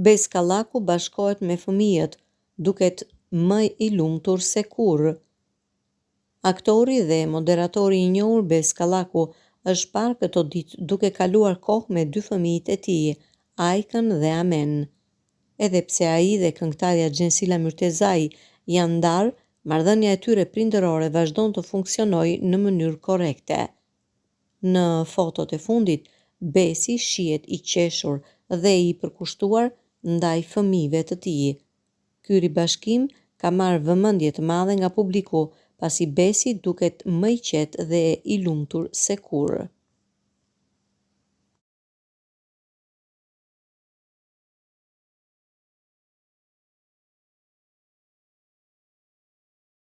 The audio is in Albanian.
Bes Kallaku bashkohet me fëmijët, duket më i lumtur se kurrë. Aktori dhe moderatori i njohur Bes Kallaku është parë këto ditë duke kaluar kohë me dy fëmijët e tij, Ajkën dhe Amen. Edhe pse ai dhe këngëtarja Xhensila Myrtezaj janë ndarë, marrëdhënia e tyre prindërore vazhdon të funksionojë në mënyrë korrekte. Në fotot e fundit, Besi shihet i qeshur dhe i përkushtuar ndaj fëmijëve të tij. Ky ribashkim ka marrë vëmendje të madhe nga publiku, pasi Besi duket më i qetë dhe i lumtur se kurrë.